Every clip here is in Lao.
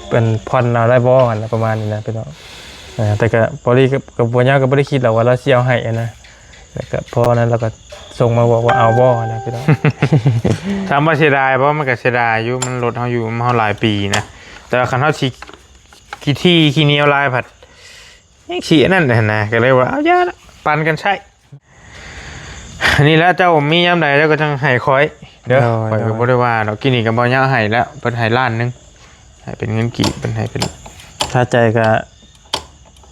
ເປັນຜ່ອນເອົາໄດ້ບໍ່ຫັ້ນນະ ປະມານນີ້ນະພີ່ນ້ອງ. ເອີ ແຕ່ກໍພໍດີກໍ ກໍບໍ່ຍາວ ກໍບໍ່ໄດ້ຄິດດອກວ່າລາວຊິເອົາໃຫ້ຫັ້ນນະ. ແລ້ວກໍພໍນັ້ນລາວກໍສົ່ງມາບອກວ່າເອົາບໍ່ຫັ້ນນະພີ່ນ້ອງ. ຖາມວ່າເສຍດາຍບໍ່? ມັນກໍເສຍດາຍຢູ່ ມັນລົດເຮົາຢູ່ນຳເຮົາຫຼາຍປີນະ. ແຕ່ວ່າຄັນເຮົາຊິຂີ້ຖີ່ຂີ້ໜຽວຫຼາຍພັດ ຍັງຊິອັນນັ້ນຫັ້ນນະ ກໍເລີຍວ່າເອົາຢ່າລະ ປັນກັນໃຊ້. ນີ້ແຫຼະ ເຈົ້າມີຍາມໃດແລ້ວກໍຈັ່ງໃຫ້ຂ້ອຍເດີ. ໂດຍ ຂ້ອຍກໍ ໂດຍ ບໍ່ໄດ້ວ່າດອກ. ກີ້ນີ້ກໍບໍ່ຍາວໃຫ້ແລ້ວ ເພິ່ນໃຫ້ລ້ານໜຶ່ງ ໃຫ້ເປັນເງິນກີບ ເພິ່ນໃຫ້ເປັນ ຄາໃຈກໍ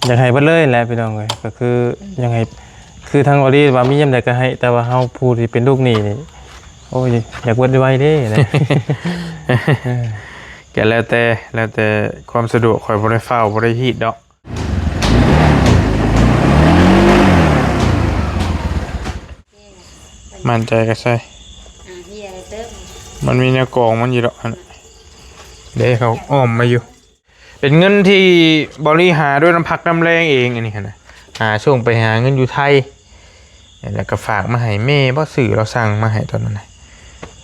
ຢາກໃຫ້ເບິດເລີຍແຫຼະພີ່ນ້ອງເອີຍ. ກໍຄືຢາກໃຫ້ ຄືທາງບໍລິວ່າມີຍາມໃດກໍໃຫ້ ແຕ່ວ່າເຮົາຜູ້ທີ່ເປັນລູກໜີ້ນີ້ ໂອ້ຍ ຢາກເບິດໄວໆເດ້ນະ. ກໍແລ້ວແຕ່ ແລ້ວແຕ່ຄວາມສະດວກ ຂ້ອຍບໍ່ໄດ້ຟ້າວ ບໍ່ໄດ້ຮີດດອກ. ໝັ້ນໃຈກໍໃສ່ ອ່າ ເຮີຍເຕີມ ມັນມີແນວກອງມັນຢູ່ດອກຫັ້ນ. ເດ້ ເຂົາອ້ອມມາຢູ່ ເປັນເງິນທີ່ບໍລິຫາດ້ວຍນ້ຳພັກນ້ຳແຮງເອງ ອັນນີ້ຫັ້ນນະ. ຫາ ຊ່ວງໄປຫາເງິນຢູ່ໄທ ແລ້ວກໍຝາກມາໃຫ້ແມ່ບໍ່ ຊື້ລາວສັ່ງມາໃຫ້ຕອນນັ້ນນະ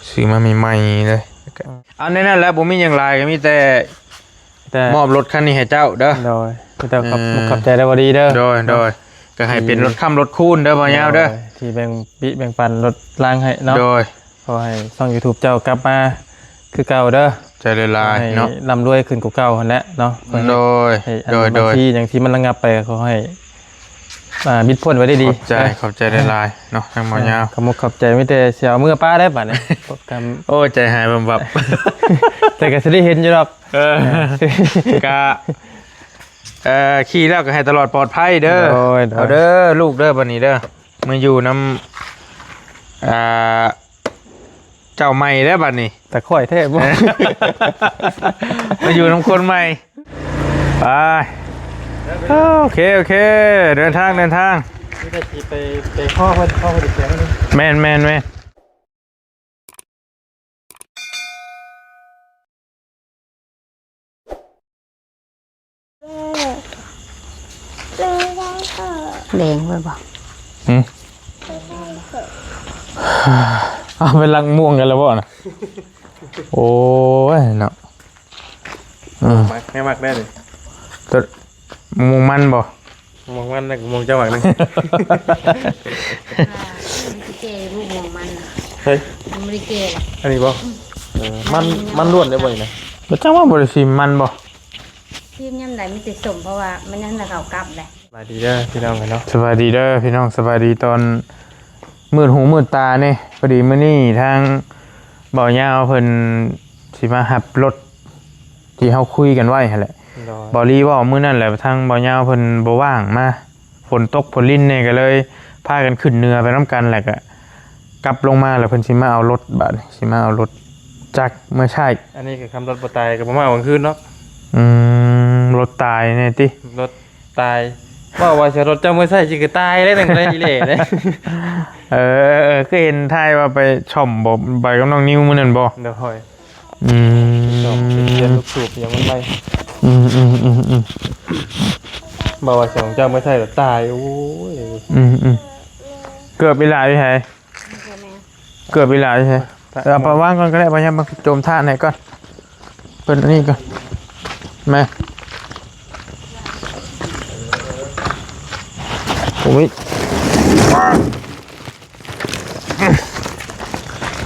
ຊື້ມາໃໝ່ໆເລີຍ. ແລ້ວກໍ ອັນໃນນັ້ນແຫຼະ ບໍ່ມີຫຍັງຫຼາຍ ກໍມີແຕ່ ແຕ່ມອບລົດຄັນນີ້ໃຫ້ເຈົ້າເດີ. ໂດຍ ມີແຕ່ຂອບ ເອີ ຂອບໃຈເດີ ບໍ່ດີເດີ. ໂດຍ ເນາະ ໂດຍ ກໍໃຫ້ເປັນລົດຄ້ຳລົດຄູນເດີ ບໍ່ຍາວເດີ ໂດຍ ທີ່ແບ່ງປິແບ່ງປັນລົດລາງໃຫ້ເນາະ. ໂດຍ ຂໍໃຫ້ຊ່ອງ YouTube ເຈົ້າກັບມາຄືເກົ່າເດີ. ໃຈຫຼາຍໆ ໃຫ້ເນາະ ລ່ຳລວຍຂຶ້ນກວ່າເກົ່າຫັ້ນແຫຼະເນາະ. ໂດຍ ໃຫ້ອັນ ໂດຍ ບັນ ໂດຍ ຊີຫຍັງທີ່ມັນລະງັບໄປ ກໍຂໍໃຫ້ ອ່າ ບິດພົ້ນໄວ້ໄດ້ດີ. ຂອບໃຈ ເນາະ ຂອບໃຈຫຼາຍໆເນາະ ທາງໝໍຍາວ. ເອີ ຂອບມຸກຂອບໃຈ ມີແຕ່ຊິເອົາເມືອປ້າໄດ້ບາດນີ້. ໂອ້ ໃຈຫາຍບຳບັບ ແຕ່ກໍຊິໄດ້ເຫັນຢູ່ດອກ. ເອີ ກະ ເອີ ຂີ່ແລ້ວກໍໃຫ້ຕະຫຼອດປອດໄພເດີ. ໂດຍ ໂດຍ ເອົາເດີລູກເດີ ບັດນີ້ເດີ ມາຢູ່ນຳ ອ່າ ເຈົ້າໃໝ່ແລ້ວບັດນີ້. ແຕ່ຂ້ອຍແທ້ບໍ່ ມາຢູ່ນຳຄົນໃໝ່. ໄປ ໂອເຄ ໂອເຄ ເດີນທາງ ເດີນທາງ. ມີແຕ່ຊິໄປ ໄປຂໍເພິ່ນ ຂໍເພິ່ນແຂວງ. ແມ່ນໆໆ. ແດງໄວ້ບໍ່? ຫືມ? ເອົາໄປລັກມ່ວງກັນແລ້ວບໍ່ນະ? ໂອ້ຍເນາະ. ອືມ ມັກ ໃຫ້ມັກແດ່ນີ້ ໂຕ ມ່ວງມັນບໍ່? ມ່ວງມັນນະ ມ່ວງເຈົ້າໝາກໜຶ່ງ. ອ່າ ມັນຊິແກ່ຢູ່ ມ່ວງມັນນະ. ເຮີ້ຍ ມັນບໍ່ໄດ້ແກ່ລະ ອັນນີ້ບໍ່? ອືມ ເອີ ມັນ ມັນລ້ວນໄດ້ບໍ່ນີ້ນະ? ບໍ່ຈັກວ່າບໍ່ໄດ້ຊີມມັນບໍ່? ຊີມຍາມໃດມີແຕ່ສົ້ມ ເພາະວ່າມັນຍັງເຂົ້າກັບແຫຼະ. ສະບາຍດີເດີພີ່ນ້ອງເນາະ ສະບາຍດີເດີພີ່ນ້ອງ ສະບາຍດີຕອນມືດຫູມືດຕາແດ່. ພໍດີມື້ນີ້ທາງບ່າວຍາວເພິ່ນຊິມາຮັບລົດ ທີ່ເຮົາຄຸຍກັນໄວ້ຫັ້ນແຫຼະ. ໂດຍ ບ່າວລີເວົ້າມື້ນັ້ນແຫຼະ ທາງບ່າວຍາວເພິ່ນບໍ່ວ່າງມາ ຝົນຕົກຝົນລິນແດ່ ກໍເລີຍພາກັນຂຶ້ນເໜືອໄປນຳກັນ ແລ້ວກໍກັບລົງມາ ແລ້ວເພິ່ນຊິມາເອົາລົດ ບາດນີ້ຊິມາເອົາລົດຈັກເມືອໃຊ້. ອັນນີ້ກໍຄຳລົດບໍ່ຕາຍກໍບໍ່ມາກາງຄືນເນາະ. ອືມ ລົດຕາຍແນ່ຕິ? ລົດຕາຍ ເວົ້າວ່າຊິເອົາລົດເຈົ້າເມືອໃຊ້ ຊິຄືຕາຍແລ້ວ ຕັ້ງແຕ່ອີ່ແຫຼເດ້. ເອີ ເອີ ເອີ ຄືເຫັນຖ່າຍວ່າໄປສ້ອມບໍ່ ໄປກັບນ້ອງນິວມື້ນັ້ນບໍ່? ໂດຍ. ອືມ ສອງ ເປັນເດືອນລູກສູບຫຍັງມັນໃໝ່. ອືມໆໆໆ ບໍ່ວ່າຂອງເຈົ້າມາໃຊ້ແລ້ວຕາຍ. ໂອ້ຍ ອືມໆ ເກືອບອີ່ຫຼ້າຢູ່ໃສ? ເກືອບອີ່ຫຼ້າຢູ່ໃສ? ເອົາໄປວາງກ່ອນກໍໄດ້ ພະຍາຍາມໂຈມຖ່ານໃຫ້ກ່ອນ ເພິ່ນອັນນີ້ກ່ອນ ມາ. ໂອ້ຍ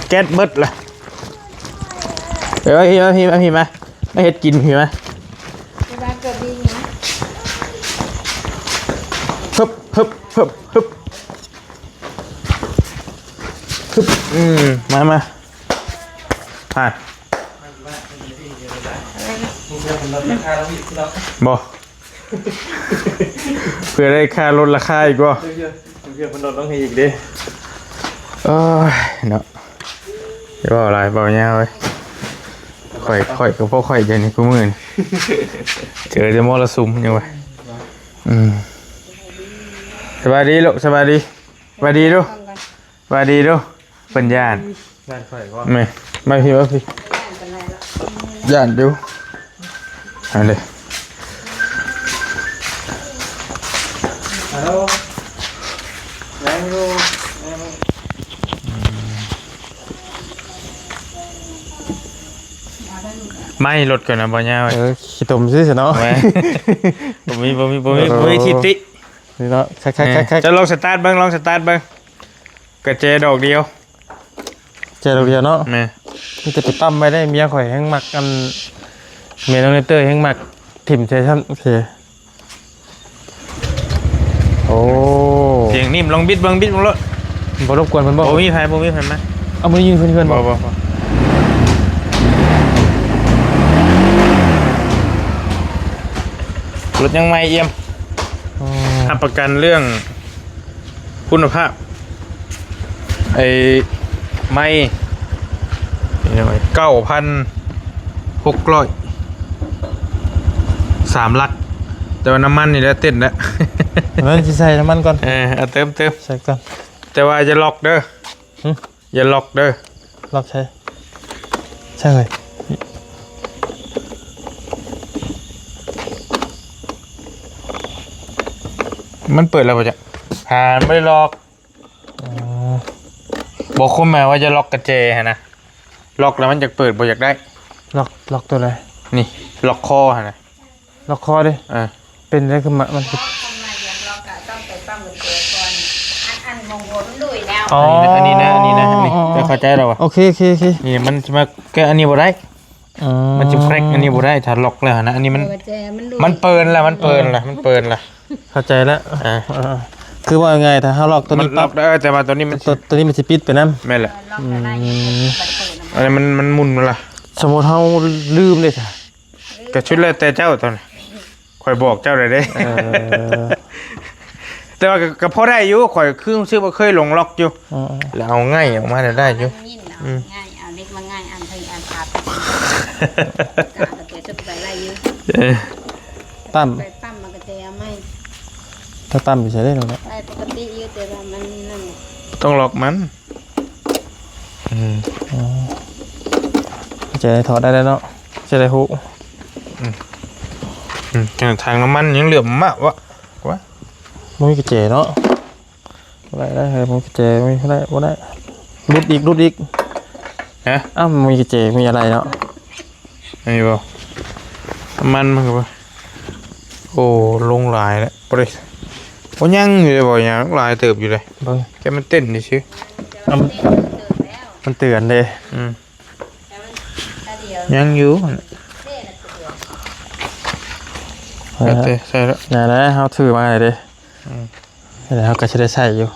ແກັດເບິດລະ. ເອີ ມາພີ້ ມາພີ້ ມາພີ້ ມາ ມາເຮັດກິນພີ້ ມາ. ເວລາເກີດດີນະ ຮຶບ ຮຶບ ຮຶບ ຮຶບ ຮຶບ. ອືມ ມາ ມາ ໄປ. ບໍ່ ເພື່ອໄດ້ຄ່າລົດລາຄາອີກບໍ່? ເພື່ອ ເພື່ອເພິ່ນລົດລົງໃຫ້ອີກເດ້. ໂອ້ຍເນາະ ຢ່າເວົ້າຫຼາຍ ເວົ້າຍາວເວີຍ. ຂ້ອຍ ຂ້ອຍກໍພໍຂ້ອຍດຽວນີ້ ຄູ່ມື້ນີ້ເຈີແຕ່ມໍລະສຸມຫຍັງວະ. ອືມ ສະບາຍດີລູກ ສະບາຍດີ ສະບາຍດີລູກ ສະບາຍດີລູກ. ເພິ່ນຢ້ານ ຢ້ານຂ້ອຍບໍ່? ແມ່ນ ມາພີ້ ມາພີ້ ຢ້ານປານໃດລະ? ຢ້ານຢູ່ ອັນເດ ຮັລໂຫຼ ຍັງຢູ່ ຍັງ. ມ ອ້າຍລົດກ່ອນນະ ບໍ່ຍາວ. ເອີ ຂີ້ຕົມຊື່ໆເນາະ. ບໍ່ມີ ບໍ່ມີ ບໍ່ມີ ບໍ່ມີທິດຕິ. ນີ້ເນາະ ຄັກໆໆໆ ເຈົ້າລອງສະຕາດເບິ່ງ ລອງສະຕາດເບິ່ງ ກະແຈດອກດຽວ ແຈດອກດຽວເນາະ. ແມ່ນ ມີແຕ່ໄປປ້ຳໄວ້ໄດ້. ເມຍຂ້ອຍແຮ່ງມັກ ອັນ ເມຍນ້ອງເນເຕີແຮ່ງມັກຖິ້ມໃສ່ຊັ້ນ. ໂອເຄ ໂອ້ ສຽງນິ່ມ. ລອງບິດເບິ່ງ ບິດເບິ່ງໂລດ. ບໍ່ລົບກວນເພິ່ນບໍ່? ບໍ່ມີໃຜ ບໍ່ມີໃຜມາ. ເອົາ ບໍ່ໄດ້ຍິນເພິ່ນເຮືອນບໍ່? ບໍ່ ບໍ່ ບໍ່. ລົດຍັງໃໝ່ ອ່ຽມ. ອໍ ຮັບປະກັນເລື່ອງຄຸນນະພາບ ໄອ້ໄມ້ ເກົ້າພັນຫົກຮ້ອຍ ສາມຫຼັກ. ແຕ່ວ່ານ້ຳມັນນີ້ແຫຼະເຕັ້ນແລ້ວ. ແລ້ວຊິໃສ່ນ້ຳມັນກ່ອນ. ເອີ ເອົາເຕີມ ເຕີມ ໃສ່ກ່ອນ. ແຕ່ວ່າຢ່າລັອກເດີ. ຫຶ? ຢ່າລັອກເດີ. ລັອກໃສ? ໃສ່ເລີຍ. ມັນເປີດແລ້ວບໍ່ຈັກ? ຫາ ບໍ່ໄດ້ລັອກ. ອໍ ບໍ່ ຄວາມໝາຍວ່າຢ່າລັອກກະແຈຫັ້ນນະ. ລັອກແລ້ວມັນຈະເປີດ ບໍ່ຢາກໄດ້. ລັອກ ລັອກຕົວໃດ? ນີ້ ລັອກຄໍຫັ້ນນະ. ລັອກຄໍເດ້? ເອີ ເປັນໄດ້ຄືມາ ມັນຄື ອັນ ອັນຫົວມັນລຸຍແລ້ວ. ອໍ ອັນນີ້ນະ ອັນນີ້ນະ ອັນນີ້ນະ ອັນນີ້ ເຈົ້າເຂົ້າໃຈແລ້ວຫວາ? ໂອເຄ ໂອເຄ ໂອເຄ. ນີ້ມັນຊິມາແກະອັນນີ້ບໍ່ໄດ້. ອໍ ມັນຊິແຄຣັກອັນນີ້ບໍ່ໄດ້ ຖ້າລັອກແລ້ວນະ. ອັນນີ້ມັນ ເອີ ແຈມັນລຸຍ ມັນເປີນລະ ມັນເປີນລະ ມັນເປີນລະ. ເຂົ້າໃຈແລ້ວ. ອ່າ ເອີ ຄືວ່າງ່າຍ ຖ້າເຮົາລັອກຕົວນີ້ປັບ ລັອກໄດ້ ເອີ ແຕ່ວ່າຕົວນີ້ມັນ ຕົວ ຕົວນີ້ມັນຊິປິດໄປນຳ. ແມ່ນແຫຼະ. ອືມ ອັນນີ້ມັນ ມັນໝຸນມາລະ. ສົມມຸດເຮົາລືມເດ້ຊະ? ກະສຸດແລ້ວແຕ່ເຈົ້າຕອນ ຂ້ອຍບອກເຈົ້າແລ້ວເດ້. ເອີ ແຕ່ວ່າກະ ກະພໍໄດ້ຢູ່ ຂ້ອຍຄືຮູ້ສຶກວ່າເຄີຍຫຼົງລັອກຢູ່. ເອີ ແລ້ວເອົາໄງ່ອອກມາແລ້ວໄດ້ຢູ່. ອືມ ງ່າຍ ເອົາເຫຼັກມາງ່າຍ ອັນເທິງອັນພັບ ກະເກັບໄວ້ໄດ້ຢູ່. ເອີ ປ້ຳ ໄປປ້ຳມາກະແຈເອົາໃໝ່. ຖ້າປ້ຳຢູ່ໃສເດ້ເນາະ? ໄດ້ປົກກະຕິຢູ່ ແຕ່ວ່າມັນນັ້ນ ຕ້ອງລັອກມັນ. ອືມ ອໍ ຈະໄດ້ຖອດໄດ້ແລ້ວເນາະ ຈະໄດ້ຮູ້. ອືມ ອືມ ທາງນ້ຳມັນຍັງເຫຼືອມມາກວະ ວະ ບໍ່ມີກະແຈເນາະ. ບໍ່ໄດ້ ໄດ້ ບໍ່ມີກະແຈ ບໍ່ມີ ບໍ່ໄດ້ ບໍ່ໄດ້. ຫຼຸດອີກ ຫຼຸດອີກ. ຮະ? ອ້າວ ບໍ່ມີກະແຈ ມີອະໄລເນາະ. ອັນນີ້ບໍ່ ນ້ຳມັນມັນກະບໍ່ ໂອ້ ລົງຫຼາຍແລ້ວ ບໍ່ໄດ້ ໂອ້ ຍັງຢູ່ເດ້ບໍ່ ຍັງຫຼາຍເຕີບຢູ່ເດ້. ເບິ່ງ ແຕ່ມັນເຕັ້ນຊື່ໆ. ມັນ ມັນເຕືອນເດ້. ອືມ ຍັງຢູ່. ເອີ ແລ້ວແຕ່ ໃສ່ແລ້ວ ແນ່ໆ ເຮົາຖືມາໃຫ້ເດ້. ອືມ ແລ້ວເຮົາກະຊິໄດ້ໃສ່ຢູ່.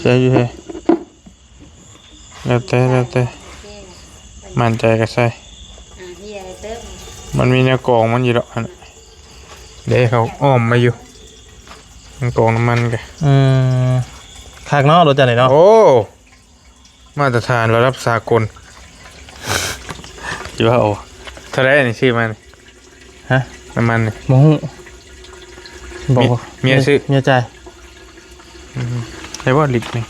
ໃສ່ຢູ່ເຮີ້ຍ. ແລ້ວແຕ່ ແລ້ວແຕ່ ໝັ້ນໃຈກະໃສ່. ມັນມີແນວກອງມັນຢູ່ດອກຫັ້ນ. ເດ້ ເຂົາອ້ອມມາຢູ່ ມັນກອງນ້ຳມັນກະ. ອືມ ຄັກເນາະ ລົດຈັກນີ້ເນາະ. ໂອ້ ມາດຕະຖານລະດັບສາກົນ. ຊິວ່າເທົ່າໃດອັນນີ້ຊື້ມານີ້? ຮະ? ນ້ຳມັນນີ້ ບໍ່ຮູ້ ບອກ ເມຍຊື້ ເມຍຈ່າຍ. ອືມ ໄດ້ບໍ່ລິດນີ້?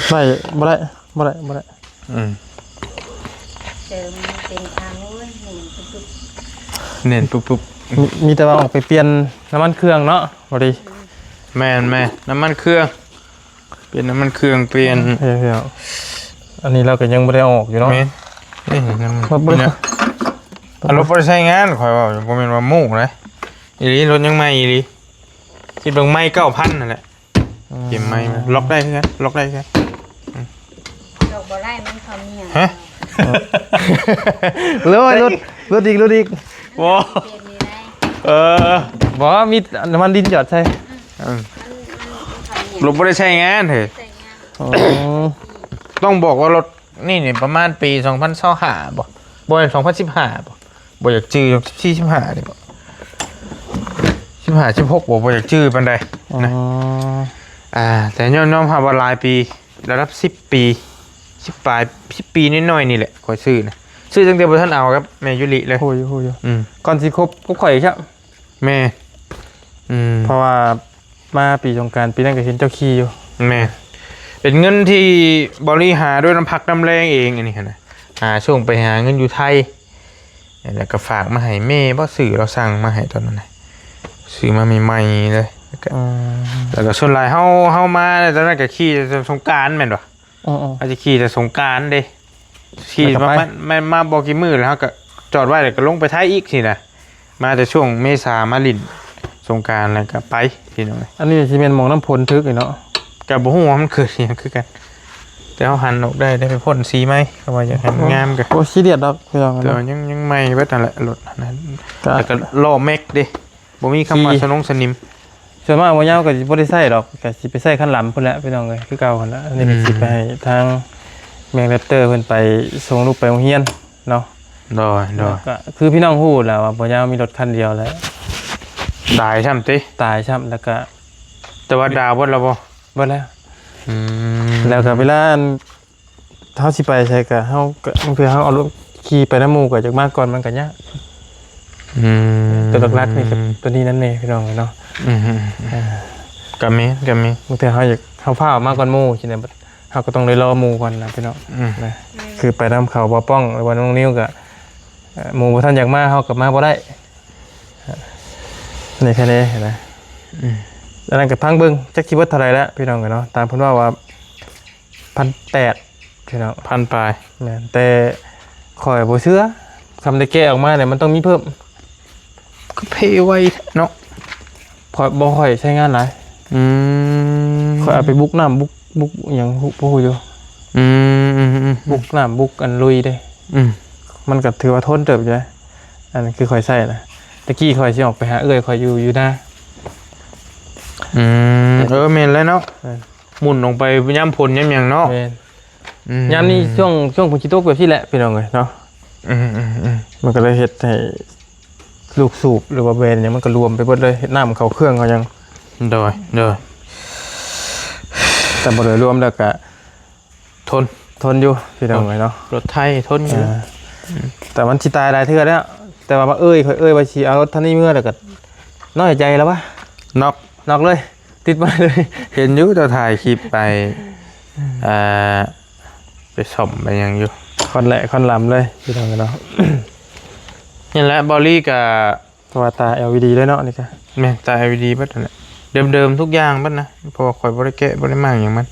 ໄດ້ ບໍ່ໄດ້ ບໍ່ໄດ້ ບໍ່ໄດ້. ອືມ ເຕີມເປັນທາງ ໂອ້ຍ ແໜ້ນປຶບໆ ແໜ້ນປຶບໆ. ມີ ມີແຕ່ວ່າອອກໄປປ່ຽນນ້ຳມັນເຄື່ອງເນາະ ພໍດີ. ແມ່ນໆ ນ້ຳມັນເຄື່ອງ ປ່ຽນນ້ຳມັນເຄື່ອງ ປ່ຽນ ເອີ ອັນນີ້ລາວກະຍັງບໍ່ໄດ້ອອກຢູ່ເນາະ. ແມ່ນ ນີ້ ນ້ຳມັນ ລົດບໍ່ໄດ້ ນີ້ນະ ລົດບໍ່ໄດ້ໃຊ້ງານ ຂ້ອຍເວົ້າ ບໍ່ແມ່ນວ່າໂມ້ນະ ອີ່ຫຼີ ລົດຍັງໃໝ່ອີ່ຫຼີ. ຄິດເບິ່ງ ໃໝ່ເກົ້າພັນຫັ້ນແຫຼະ. ອືມ ເກັບໃໝ່ມາ ລັອກໄດ້ຄືກັນ ລັອກໄດ້ຄືກັນ. ອືມ ລັອກບໍ່ໄດ້ ມັນເຂົ້າເມຍ. ຮະ? ເອີ ລົດ ລົດອີກ ລົດອີກ. ບໍ່ ເອີ ບໍ່ ມີນ້ຳມັນດິນຫຍອດໃສ່. ອືມ ລົດບໍ່ໄດ້ໃຊ້ງານເຮີ້ຍ. ອໍ ຕ້ອງບອກວ່າລົດນີ້ນີ້ປະມານປີສອງພັນຊາວຫ້າບໍ່? ບໍ່ແມ່ນ ສອງພັນສິບຫ້າບໍ່? ບໍ່ຢາກຈື່ ສິບສີ່ ສິບຫ້ານີ້ບໍ່? ສິບຫ້າ ສິບຫົກບໍ່? ບໍ່ຢາກຈື່ປານໃດ. ອໍ ນະ ອ່າ ແຕ່ຍອມ ຍອມຮັບວ່າຫຼາຍປີ ລະດັບສິບປີ ສິບປາຍ ສິບປີໜ້ອຍໆນີ້ແຫຼະ ຂ້ອຍຊື້ນະ. ຊື້ຕັ້ງແຕ່ບໍ່ທັນເອົາກັບແມ່ຢູລິເລີຍ. ຮູ້ຢູ່ ຮູ້ຢູ່. ອືມ ກ່ອນຊິຄົບກັບຂ້ອຍອີກ. ແມ່ນ ອືມ ເພາະວ່າມາປີສົງການປີນັ້ນກະເຫັນເຈົ້າຂີ່ຢູ່. ແມ່ນ ເປັນເງິນທີ່ບໍລິຫາດ້ວຍນ້ຳພັກນ້ຳແຮງເອງ ອັນນີ້ຫັ້ນນະ. ຫາຊ່ວງໄປຫາເງິນຢູ່ໄທ ແລ້ວກະຝາກມາໃຫ້ແມ່ບໍ່ ຊື້ ລາວສັ່ງມາໃຫ້ຕອນນັ້ນນະ ຊື້ມາໃໝ່ໆເລີຍ. ແລ້ວກະ ອືມ ແລ້ວກະສ່ວນຫຼາຍເຮົາ ເຮົາມາຕອນນັ້ນກະຂີ່ສົງການແມ່ນບໍ່? ເອີໆ ອາດຈະຂີ່ແຕ່ສົງການເດ້ ຂີ່ ແລ້ວກໍໄປ ມາ ມາ ມາບໍ່ກີ່ມື້ແລ້ວ ເຮົາກໍຈອດໄວ້ ແລ້ວກໍລົງໄປໄທອີກຊີ້ນະ. ມາແຕ່ຊ່ວງເມສາມາຫຼິ້ນສົງການ ແລ້ວກໍໄປພີ່ນ້ອງ. ອັນນີ້ຊິແມ່ນໝ່ອງນ້ຳຝົນຖືກນີ້ເນາະ ກໍບໍ່ຮູ້ວ່າມັນເກີດອີ່ຫຍັງຄືກັນ ແຕ່ເຮົາຫັນອອກໄດ້ ໄດ້ໄປພົ້ນສີໃໝ່ ເພາະວ່າຢາກໃຫ້ມັນງາມ. ກໍ ໂອ້ ບໍ່ຊີຣຽສດອກພີ່ນ້ອງ ແຕ່ວ່າຍັງ ຍັງໃໝ່ເບິດຫັ້ນແຫຼະລົດຫັ້ນນະ. ກໍ ແລ້ວກໍລໍ້ແມັກເດ້ ບໍ່ມີຄຳວ່າ ຂີ່ ສະໜົງສະໜິມ. ສ່ວນມາກບໍ່ຍາວກໍຊິບໍ່ໄດ້ໃຊ້ດອກ ກໍຊິໄປໃຊ້ຄັນລຳພຸ້ນແຫຼະພີ່ນ້ອງເອີຍ ຄືເກົ່າຫັ້ນລະ. ອັນນີ້ ອືມ ກໍຊິໄປໃຫ້ທາງແມ່ແຣັບເຕີເພິ່ນໄປສົ່ງລູກໄປໂຮງຮຽນເນາະ. ໂດຍ ໂດຍ ແລ້ວກໍຄືພີ່ນ້ອງຮູ້ແລ້ວວ່າບໍ່ຍາວມີລົດຄັນດຽວແຫຼະ ຕາຍຊ້ຳຕິ ຕາຍຊ້ຳ. ແລ້ວກໍ ແຕ່ວ່າດາວເບິດແລ້ວບໍ່? ເບິດແລ້ວ. ອືມ ແລ້ວກໍເວລາອັນ ເຮົາຊິໄປໃສກະ ເຮົາກະ ບາງເທື່ອເຮົາເອົາລົດຂີ່ໄປນຳໝູ່ ກະຢາກມາກ່ອນ ມັນກະຍາກ. ອືມ ຕົວຫຼັກໆນີ້ກະ ຕົວນີ້ນຳແດ່ພີ່ນ້ອງເອີຍເນາະ. ອືມ ອ່າ ກະແມ່ນ ກະແມ່ນ ບາງເທື່ອເຮົາຢາກ ເຮົາຟ້າວມາກ່ອນໝູ່ຊີ້ນະ ເຮົາກໍຕ້ອງໄດ້ລໍໝູ່ກ່ອນນະພີ່ນ້ອງ. ອືມ ນະ ຄືໄປນຳເຂົາ ບໍ່ປ້ອງ ຫຼືວ່ານ້ອງນິວກະ ເອີ ໝູ່ບໍ່ທັນຢາກມາ ເຮົາກໍມາບໍ່ໄດ້ ໃນແຄ່ນີ້ນະ. ອືມ ອັນນັ້ນກໍຟັງເບິ່ງ ຈັກຊິເບິດເທົ່າໃດແລ້ວພີ່ນ້ອງເອີຍເນາະ. ຕາມເພິ່ນເວົ້າວ່າ ພັນແປດພີ່ນ້ອງ ພັນປາຍ. ແມ່ນ ແຕ່ຂ້ອຍບໍ່ເຊື່ອ ຄຳໄດ້ແກະອອກມານີ້ ມັນຕ້ອງມີເພີ່ມ. ຄືເພໄວເນາະ ຂ້ອຍບໍ່ຄ່ອຍໃຊ້ງານຫຼາຍ. ອືມ ຂ້ອຍເອົາໄປບຸກນ້ຳ ບຸກ ບຸກຫຍັງ ບໍ່ຮູ້ຢູ່. ອືມ ບຸກນ້ຳ ບຸກອັນລຸຍເດ້. ອືມ ມັນກໍຖືວ່າທົນເຕີບຢູ່ເດ້ ອັນຄືຂ້ອຍໃຊ້ນະ. ແຕ່ກີ້ຂ້ອຍຊິອອກໄປຫາເອື້ອຍຂ້ອຍຢູ່ ຢູ່ນາ. ອືມ ເອີ ແມ່ນແລ້ວເນາະ ແມ່ນ ໝຸ່ນລົງໄປຍາມຝົນຍາມຫຍັງເນາະ. ແມ່ນ ອືມ ຍາມນີ້ຊ່ວງ ຊ່ວງຝົນຊິຕົກແບບຊີ້ແຫຼະພີ່ນ້ອງເອີຍເນາະ. ອືມໆໆ ມັນກໍເລີຍເຮັດໃຫ້ລູກສູບ ຫຼືວ່າແບຣນຫຍັງ ມັນກໍລວມໄປເບິດເລີຍ ເຮັດນ້ຳເຂົ້າເຄື່ອງເຂົ້າຫຍັງ. ໂດຍ ໂດຍ ແຕ່ບໍ່ໂດຍລວມແລ້ວກໍ ທົນ ທົນຢູ່ພີ່ນ້ອງເອີຍເນາະ ລົດໄຖທົນຢູ່. ອ່າ ແຕ່ມັນຊິຕາຍຫຼາຍເທື່ອແລ້ວ ແຕ່ວ່າມາເອີ່ຍ ຂ້ອຍເອີ່ຍວ່າຊິເອົາລົດຄັນນີ້ເມືອ ແລ້ວກໍນ້ອຍໃຈແລ້ວວະ. ນອກ ນອກເລີຍ ຕິດມາເລີຍ. ເຫັນຢູ່ ເຈົ້າຖ່າຍຄລິບໄປ ອ່າ ໄປສ້ອມໄປຫຍັງຢູ່ ຄອນແຫຼະຄອນລຳເລີຍພີ່ນ້ອງເອີຍເນາະ. ນີ້ແຫຼະ ເບົາລີກໍ ເພາະວ່າຕາ ແອລອີດີ ເລີຍເນາະ ນີ້ກະ ແມ່ນ ຕາ ແອລອີດີ ເບິດຫັ້ນແຫຼະ ເດີມໆທຸກຢ່າງເບິດນະ ເພາະວ່າຂ້ອຍບໍ່ໄດ້ແກະ ບໍ່ໄດ້ໝ້າງຫຍັງມັນ.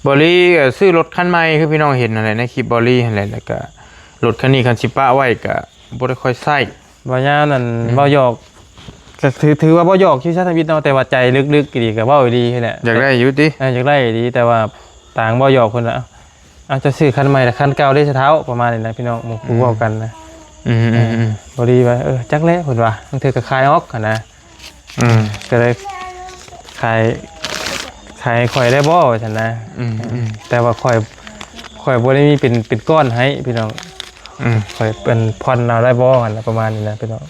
ເບົາລີກໍຊື້ລົດຄັນໃໝ່ ຄືພີ່ນ້ອງເຫັນຫັ້ນແຫຼະ ໃນຄລິບເບົາລີຫັ້ນແຫຼະ ແລ້ວກໍລົດຄັນນີ້ ຄັນຊິປະໄວ້ກໍບໍ່ໄດ້ຄ່ອຍໃຊ້. ເວົ້າຍາວນັ້ນ ອືມ ເວົ້າຫຍອກ ກໍຖື ຖືວ່າເວົ້າຫຍອກຢູ່ຊະທຳອິດເນາະ ແຕ່ວ່າໃຈເລິກໆອີ່ຫຼີກໍເວົ້າອີ່ຫຼີຫັ້ນແຫຼະ ຢາກໄດ້ຢູ່ຕິ. ເອີ ຢາກໄດ້ອີ່ຫຼີ ແຕ່ວ່າຕ່າງເວົ້າຫຍອກເພິ່ນວ່າ ເອົາ ເຈົ້າຊື້ຄັນໃໝ່ລະຄັນເກົ່າເດ້ຊະເຖົ້າ ປະມານນີ້ນະພີ່ນ້ອງ ໝູ່ ອືມ ເວົ້າກັນນະ. ອືມໆໆ ພໍດີວ່າ ເອີ ຈັກແຫຼະ ເພິ່ນວ່າ ບາງເທື່ອກໍຂາຍອອກຫັ້ນນະ. ອືມ ກໍເລີຍຂາຍ ຂາຍໃຫ້ຂ້ອຍໄດ້ບໍ່ ວ່າຊັ້ນນະ. ອືມໆ ແຕ່ວ່າຂ້ອຍ ຂ້ອຍບໍ່ໄດ້ມີເປັນ ເປັນກ້ອນໃຫ້ພີ່ນ້ອງ. ອືມ ຂ້ອຍເປັນຜ່ອນເອົາໄດ້ບໍ່ ຫັ້ນນະ ປະມານນີ້ນະພີ່ນ້ອງ.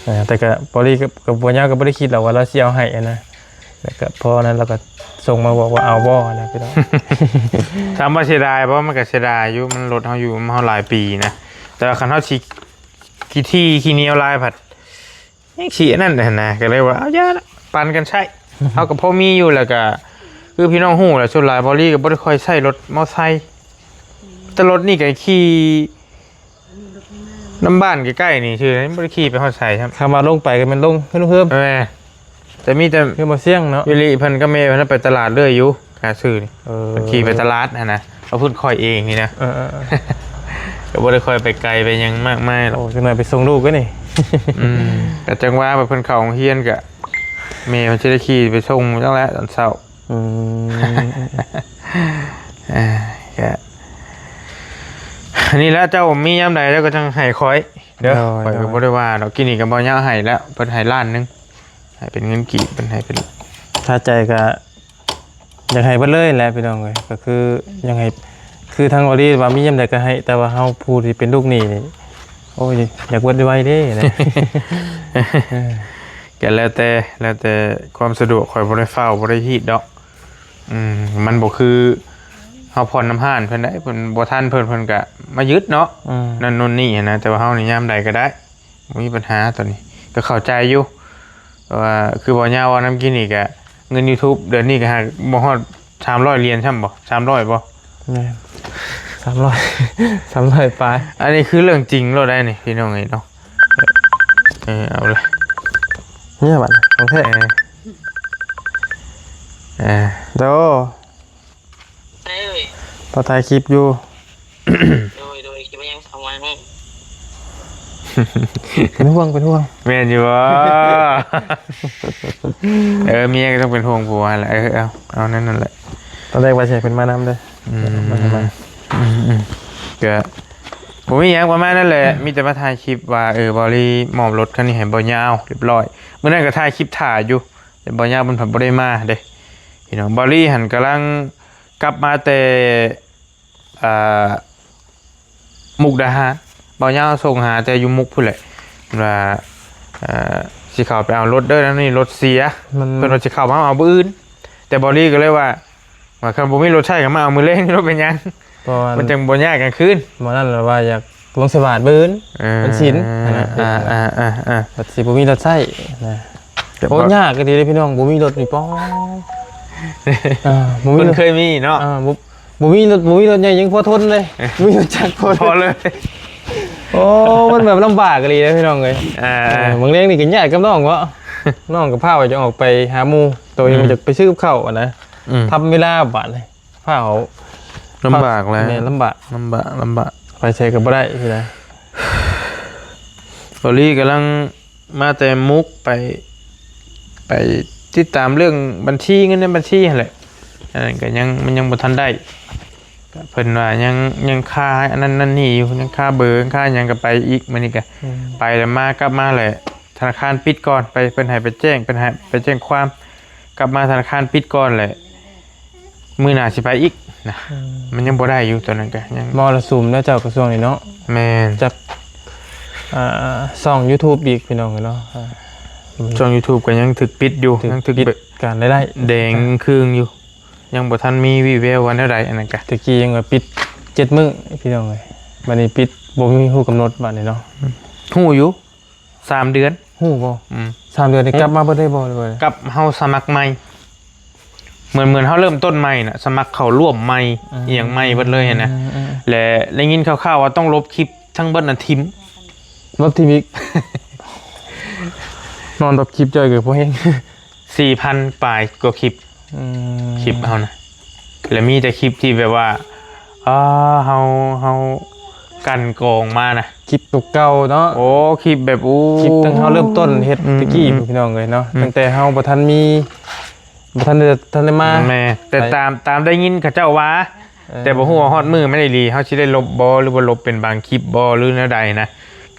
ເອີ ແຕ່ກໍພໍດີ ກໍ ກໍບໍ່ຍາວ ກໍບໍ່ໄດ້ຄິດດອກວ່າລາວຊິເອົາໃຫ້ຫັ້ນນະ. ແລ້ວກໍພໍນັ້ນລາວກໍສົ່ງມາບອກວ່າເອົາບໍ່ນະພີ່ນ້ອງ. ຖາມວ່າເສຍດາຍບໍ່? ມັນກໍເສຍດາຍຢູ່ ມັນລົດເຮົາຢູ່ນຳເຮົາຫຼາຍປີນະ. ແຕ່ວ່າຄັນເຮົາຊິຂີ້ຖີ່ຂີ້ໜຽວຫຼາຍພັດ ຍັງຊິອັນນັ້ນຫັ້ນນະ ກໍເລີຍວ່າເອົາຢ່າລະ ປັນກັນໃຊ້. ເຮົາກໍພໍມີຢູ່ ແລ້ວກໍຄືພີ່ນ້ອງຮູ້ແຫຼະ ສ່ວນຫຼາຍເບົາລີກໍບໍ່ໄດ້ຄ່ອຍໃຊ້ລົດມໍໄຊ ແຕ່ລົດນີ້ກໍຂີ່ ນຳບ້ານໃກ້ໆນີ້ຊື່ ບໍ່ໄດ້ຂີ່ໄປຮອດໃສຊ້ຳ. ຄຳວ່າລົງໄປກໍແມ່ນລົງເຮືອນເຮີມ. ເອີ ແຕ່ມີແຕ່ ເຮືອນບໍ່ສ່ຽງເນາະ. ວິລິເພິ່ນກັບແມ່ເພິ່ນໄປຕະຫຼາດເລື້ອຍຢູ່ ຫາຊື້ນີ້. ເອີ ເພິ່ນຂີ່ໄປຕະຫຼາດຫັ້ນນະ ເອົາເພິ່ນຂ້ອຍເອງນີ້ນະ. ເອີໆໆ ກໍບໍ່ໄດ້ຄ່ອຍໄປໄກໄປຫຍັງມາກມາຍດອກ. ໂອ້ ຈັກໜ່ອຍໄປສົ່ງລູກກໍນີ້. ອືມ ກໍຈັ່ງວ່າ ເພິ່ນເຂົ້າໂຮງຮຽນກໍ ແມ່ເພິ່ນຊິໄດ້ຂີ່ໄປສົ່ງຈັ່ງແຫຼະຕອນເຊົ້າ. ອືມ ເອີ ກະ ນີ້ແຫຼະ ເຈົ້າມີຍາມໃດແລ້ວກໍຈັ່ງໃຫ້ຂ້ອຍເດີ. ໂດຍ ຂ້ອຍກໍ ໂດຍ ບໍ່ໄດ້ວ່າດອກ. ກີ້ນີ້ກໍບໍ່ຍາກໃຫ້ແລ້ວ ເພິ່ນໃຫ້ລ້ານໜຶ່ງ ໃຫ້ເປັນເງິນກີບ ເພິ່ນໃຫ້ເປັນ ຄາໃຈກໍຢາກໃຫ້ເບິດເລີຍແຫຼະພີ່ນ້ອງເອີຍ. ກໍຄືຢາກໃຫ້ ຄືທາງວາລີວ່າມີຍາມໃດກໍໃຫ້ ແຕ່ວ່າເຮົາຜູ້ທີ່ເປັນລູກໜີ້ນີ້ ໂອ້ຍ ຢາກເບິດໄວໆເດ້ນະ. ກໍແລ້ວແຕ່ ແລ້ວແຕ່ຄວາມສະດວກ ຂ້ອຍບໍ່ໄດ້ຟ້າວ ບໍ່ໄດ້ຮີດດອກ. ອືມ ມັນບໍ່ຄືເຮົາຜ່ອນນຳຮ້ານເພິ່ນໄດ໋ ເພິ່ນບໍ່ທັນເພິ່ນ ເພິ່ນກະມາຍຶດເນາະ. ອືມ ນັ້ນໂນ່ນນີ້ຫັ້ນນະ ແຕ່ວ່າເຮົານີ້ຍາມໃດກໍໄດ້ ບໍ່ມີບັນຫາຕົວນີ້ ກໍເຂົ້າໃຈຢູ່. ເພາະວ່າຄືບໍ່ຍາວເວົ້ານຳກີ້ນີ້ກະ ເງິນຢູທູບເດືອນນີ້ກະຫາກບໍ່ຮອດສາມຮ້ອຍຫຼຽນຊ້ຳບໍ່? ສາມຮ້ອຍບໍ່? ແມ່ນ ສາມຮ້ອຍ ສາມຮ້ອຍປາຍ. ອັນນີ້ຄືເລື່ອງຈິງໂລດໄດ໋ນີ້ ພີ່ນ້ອງເອີຍເນາະ. ເອີ ເອົາລະ ເນຍບັດຂອງແທ້. ເອີ ເອີ ໂດ ໄດ້ເອີຍ ເຂົາຖ່າຍຄລິບຢູ່. ໂດຍ ໂດຍ ຄິດວ່າຍັງເຂົ້າມາ. ເປັນຫ່ວງ ເປັນຫ່ວງ. ແມ່ນຢູ່ບໍ່? ເອີ ເມຍກໍຕ້ອງເປັນຫ່ວງຜົວຫັ້ນແຫຼະ. ເອີ ເອົາ ເອົານັ້ນ ນັ້ນແຫຼະ. ຕອນແລກວ່າຊິໃຫ້ເພິ່ນມານຳເດ້. ອືມ ມາ ມາ ອືມ ອືມ ກະບໍ່ມີຫຍັງ ປະມານນັ້ນແຫຼະ. ມີແຕ່ມາຖ່າຍຄລິບວ່າ ເອີ ບ່າວລີມອບລົດຄັນນີ້ໃຫ້ບ່າວຍາວ ຮຽບຮ້ອຍ. ມື້ນັ້ນກໍຖ່າຍຄລິບຖ້າຢູ່ ແຕ່ບ່າວຍາວເພິ່ນພັດບໍ່ໄດ້ມາເດ້ ພີ່ນ້ອງ. ບ່າວລີຫັ້ນກຳລັງກັບມາແຕ່ ອ່າ ມຸກດາຫານ. ບ່າວຍາວສົ່ງຫາແຕ່ຢູ່ມຸກພຸ້ນແຫຼະ ວ່າ ເອີ ຊິເຂົ້າໄປເອົາລົດເດີ ແນວນີ້ລົດເສຍ. ມັນ ເພິ່ນວ່າຊິເຂົ້າມາເອົາມື້ອື່ນ ແຕ່ບ່າວລີກໍເລີຍວ່າ ວ່າຄັນບໍ່ມີລົດໃຊ້ກໍມາເອົາມື້ແລງໂລດ ເປັນຫຍັງ? ເພາະວ່າມັນຈັ່ງບໍ່ຍາກກາງຄືນ. ໝໍນັ້ນລະວ່າຢາກລົງສະຫວາດມື້ອື່ນ ເອີ ວັນສິນຫັ້ນນະ. ອ່າໆໆໆ ບັດຊິບໍ່ມີລົດໃຊ້ນະ. ໂອ້ ຍາກອີ່ຫຼີເດ້ພີ່ນ້ອງ ບໍ່ມີລົດນີ້ ປ້ອ ເອີ ບໍ່ມີ ເພິ່ນເຄີຍມີເນາະ. ເອີ ບໍ່ ບໍ່ມີລົດ ບໍ່ມີລົດໃຫຍ່ຍັງພໍທົນເລີຍ ບໍ່ມີລົດຈັກພໍທົນ ພໍເລີຍ. ໂອ້ ມັນແບບລຳບາກອີ່ຫຼີເດ້ພີ່ນ້ອງເອີຍ. ເອີ ບາງແລງນີ້ກໍຍາດກັບນ້ອງເນາະ ນ້ອງກໍພາໄປ ຈະອອກໄປຫາໝູ່ ໂຕເອງ ອືມ ຢາກໄປຊື້ກັບເຂົ້າຫັ້ນນະ. ອືມ ທຳເວລາບາດນີ້ ພາເຂົາ ລຳບາກແຫຼະ. ແມ່ນ ລຳບາກ ລຳບາກ ລຳບາກ ໄປໃສກໍບໍ່ໄດ້ຊີ້ນະ. ບ່າວລີກຳລັງມາແຕ່ມຸກ ໄປ ໄປຕິດຕາມເລື່ອງບັນຊີ ເງິນໃນບັນຊີຫັ້ນແຫຼະ. ອັນນັ້ນກໍຍັງ ມັນຍັງບໍ່ທັນໄດ້ ເພິ່ນວ່າຍັງ ຍັງຄາອັນນັ້ນນັ້ນນີ້ຢູ່ ຍັງຄາເບີ ຄາຫຍັງ ກໍໄປອີກ. ມື້ນີ້ກໍ ອືມ ໄປແລ້ວມາ ກັບມາແຫຼະ ທະນາຄານປິດກ່ອນ ໄປ ເພິ່ນໃຫ້ໄປແຈ້ງ ເພິ່ນໃຫ້ໄປແຈ້ງຄວາມ ກັບມາທະນາຄານປິດກ່ອນແຫຼະ ມື້ໜ້າຊິໄປອີກນະ. ອືມ ມັນຍັງບໍ່ໄດ້ຢູ່ ຕອນນັ້ນກໍຍັງ ມໍລະສຸມແລ້ວເຈົ້າ ກະຊວງນີ້ເນາະ. ແມ່ນ ຈັກ ອ່າ ຊ່ອງຢູທູບອີກ ພີ່ນ້ອງເອີຍເນາະ. ອ່າ ຊ່ອງຢູທູບກໍຍັງຖືກປິດຢູ່ ຖືກ ຍັງຖືກປິດ ແບບ ການລາຍໄດ້ ແດງຄຶ່ງຢູ່ ຍັງບໍ່ທັນມີວີ່ແວວວ່າແນວໃດ. ອັນນັ້ນກະ ແຕ່ກີ້ຍັງວ່າປິດເຈັດມື້ ພີ່ນ້ອງເອີຍ ບັດນີ້ປິດບໍ່ມີຮູ້ກຳນົດ ບັດນີ້ເນາະ. ອືມ ຮູ້ຢູ່ ສາມເດືອນ. ຮູ້ບໍ່? ອືມ ສາມເດືອນນີ້ ຮູ້ ກັບມາເບິດໄດ້ບໍ່ ຫຼືວ່າ ກັບ ເຮົາສະໝັກໃໝ່ ເໝືອນ ເໝືອນເຮົາເລີ່ມຕົ້ນໃໝ່ນະ ສະໝັກເຂົ້າຮ່ວມໃໝ່ ອືມ ອີ່ຫຍັງໃໝ່ເບິດເລີຍຫັ້ນນະ. ອືມ ແລະ ໄດ້ຍິນຂ່າວໆວ່າຕ້ອງລົບຄລິບທັງເບິດນະຖິ້ມ. ລົບຖິ້ມອີກ ນອນລົບຄລິບເຈົ້າກໍບໍ່ແຮງ. ສີ່ພັນປາຍກວ່າຄລິບ. ອືມ ຄລິບເຮົານະ ແລະ ມີແຕ່ຄລິບທີ່ແບບວ່າ ເອີ ເຮົາ ເຮົາກັ່ນກອງມານະ ຄລິບເກົ່າໆເນາະ. ໂອ້ ຄລິບແບບ ໂອ້ ຄລິບຕັ້ງເຮົາເລີ່ມຕົ້ນເຮັດ ອືມ ແຕ່ກີ້ ອືມ ພີ່ນ້ອງເອີຍເນາະ. ອືມ ຕັ້ງແຕ່ເຮົາບໍ່ທັນມີ ບໍ່ທັນໄດ້ ທັນໄດ້ມາ. ແມ່ນ ແຕ່ ໄປ ຕາມ ຕາມໄດ້ຍິນເຂົາເຈົ້າວ່າ ເອີ ແຕ່ບໍ່ຮູ້ວ່າຮອດມື້ແມ່ນອີ່ຫຼີ ເຮົາຊິໄດ້ລົບບໍ່ ຫຼືວ່າລົບເປັນບາງຄລິບບໍ່ ຫຼືແນວໃດນະ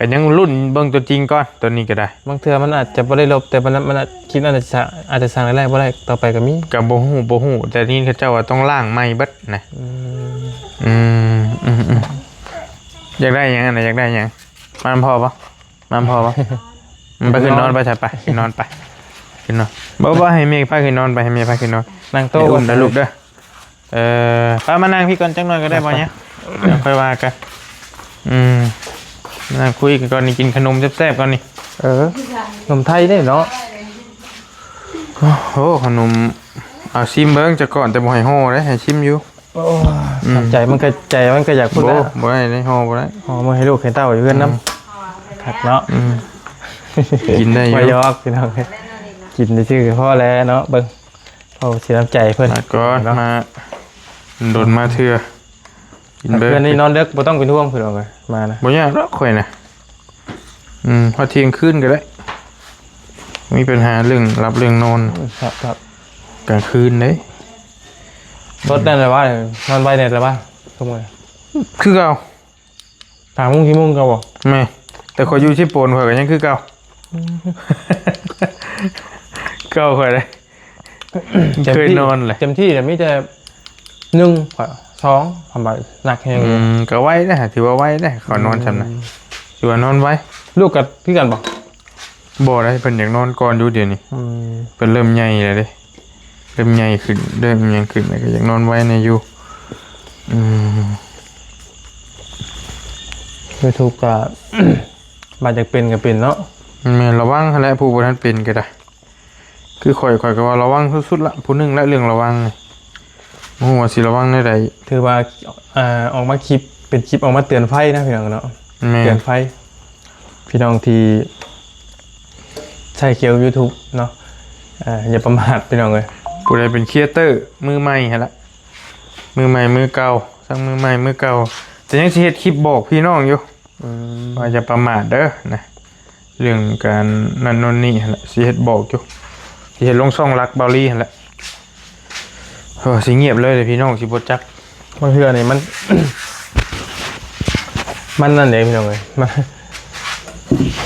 ກໍຍັງລຸ້ນເບິ່ງຕົວຈິງກ່ອນ ຕົວນີ້ກໍໄດ້. ບາງເທື່ອມັນອາດຈະບໍ່ໄດ້ລົບ ແຕ່ມັນ ມັນອາດ ຄລິບນັ້ນອາດຈະ ອາດຈະສ້າງລາຍໄດ້ບໍ່ໄດ້ຕໍ່ໄປກໍມີ. ກໍບໍ່ຮູ້ ບໍ່ຮູ້ ແຕ່ໄດ້ຍິນເຂົາເຈົ້າວ່າຕ້ອງລ້າງໃໝ່ເບິດນະ. ອືມ ອືມ ອືມ ອືມ ຢາກໄດ້ຫຍັງຫັ້ນນະ? ຢາກໄດ້ຫຍັງ? ມານຳພໍ່ບໍ່? ມານຳພໍ່ບໍ່? ໄປຂຶ້ນນອນ ໄປຊະ ໄປຂຶ້ນນອນ ໄປຂຶ້ນນອນ. ບໍ່ ບໍ່ ໃຫ້ແມ່ພາຂຶ້ນນອນໄປ ໃຫ້ແມ່ພາຂຶ້ນນອນ. ນັ່ງໂຕະ ໄປອຸ້ມເດີລູກເດີ. ເອີ ໄປມານັ່ງພີ້ກ່ອນຈັກໜ່ອຍກໍໄດ້ ໄປ ບໍ່ຫຍັງ ໄປ ດຽວຄ່ອຍວ່າກັນ. ອືມ ມານັ່ງຄຸຍກັນກ່ອນນີ້ ກິນຂະໜົມແຊບໆກ່ອນນີ້. ເອີ ຂະໜົມໄທເດ້ເນາະ. ໂອ້ ຂະໜົມ ເອົາຊິມເບິ່ງຈັກກ່ອນ ແຕ່ບໍ່ໃຫ້ຫໍ່ເດ້ ໃຫ້ຊິມຢູ່. ໂອ້ ອືມ ໃຈມັນກໍ ໃຈມັນກໍຢາກພຸ້ນແຫຼະ. ບໍ່ ບໍ່ໄດ້ເດ້ ຫໍ່ບໍ່ໄດ້ ຫໍ່ມາໃຫ້ລູກໃຫ້ເຕົ້າຢູ່ເຮືອນນຳ. ອືມ ຄັກເນາະ. ອືມ ກິນໄດ້ຢູ່ ບໍ່ຢອກພີ່ນ້ອງ ກິນຊື່ໆພໍແລ້ວເນາະ. ເບິ່ງ ເອົາເສຍນ້ຳໃຈເພິ່ນ ມາກ່ອນເນາະ ມາດົນມາເທື່ອ. ກິນເບີດ ເພື່ອນນີ້ນອນເດິກ ບໍ່ຕ້ອງເປັນຫ່ວງເພິ່ນວ່າມານະ. ບໍ່ຍາກດອກຂ້ອຍນະ. ອືມ ຮອດທ່ຽງຄືນກໍໄດ້ ມີບັນຫາເລື່ອງຫຼັບເລື່ອງນອນ. ອືມ ຄັບໆ ກາງຄືນເດ້. ລົດນັ້ນແຫຼະວ່າ ນອນໄວແດ່ລະວ່າ ທຸກມື້ ຄືເກົ່າ. ສາມໂມງ ສີ່ໂມງເກົ່າບໍ່? ແມ່ນ ແຕ່ຂ້ອຍຢູ່ເຊໂປນ ຂ້ອຍກໍຍັງຄືເກົ່າ. ອືມ ເກົ່າຂ້ອຍເດ້ ເຕັມທີ່ ເຄີຍນອນແຫຼະ ເຕັມທີ່ແຫຼະ ມີແຕ່ໜຶ່ງ ສອງ ທຳບາຍ ໜັກແຮງ. ອືມ ກໍໄວເດ້ ຖືວ່າໄວເດ້ ຂ້ອຍນອນຊ່ຳນະ. ອືມ ຖືວ່ານອນໄວ. ລູກກໍຄືກັນບໍ່? ບໍ່ໄດ້ ເພິ່ນຢາກນອນກ່ອນຢູ່ດຽວນີ້. ອືມ ເພິ່ນເລີ່ມໃຫຍ່ແລ້ວເດ້ ເລີ່ມໃຫຍ່ຂຶ້ນ ເລີ່ມຫຍັງຂຶ້ນ ແລ້ວກໍຢາກນອນໄວແດ່ຢູ່. ອືມ ຢູ່ທຸກກໍ ບາດຢາກເປັນກໍເປັນເນາະ. ແມ່ນ ລະວັງຫັ້ນແຫຼະ ຜູ້ບໍ່ທັນເປັນກໍໄດ້. ຄືຂ້ອຍ ຂ້ອຍກໍວ່າລະວັງສຸດໆລະ ຜູ້ໜຶ່ງລະ ເລື່ອງລະວັງນີ້ ບໍ່ຮູ້ວ່າຊິລະວັງແນວໃດ. ຖືວ່າ ອ່າ ອອກມາຄລິບ ເປັນຄລິບອອກມາເຕືອນໄພນະ ພີ່ນ້ອງເນາະ. ແມ່ນ ເຕືອນໄພພີ່ນ້ອງທີ່ໃຊ້ເຄຍຢູທູບເນາະ. ເອີ ຢ່າປະໝາດພີ່ນ້ອງເອີຍ ຜູ້ໃດເປັນຄຣີເອເຕີມືໃໝ່ຫັ້ນລະ ມືໃໝ່ມືເກົ່າ ທັງມືໃໝ່ມືເກົ່າ ແຕ່ຍັງຊິເຮັດຄລິບບອກພີ່ນ້ອງຢູ່ ອືມ ວ່າຢ່າປະໝາດເດີນະ ເລື່ອງການນັ້ນໂນ່ນນີ້ຫັ້ນແຫຼະ ຊິເຮັດບອກຢູ່ ຊິເຮັດລົງຊ່ອງຫຼັກເບົາລີຫັ້ນແຫຼະ. ໂອ້ ຊິງຽບເລີຍເດ້ພີ່ນ້ອງ ຊິບໍ່ຈັກ. ບາງເທື່ອນີ້ມັນ ມັນນັ້ນເດ້ພີ່ນ້ອງເອີຍ ມັນ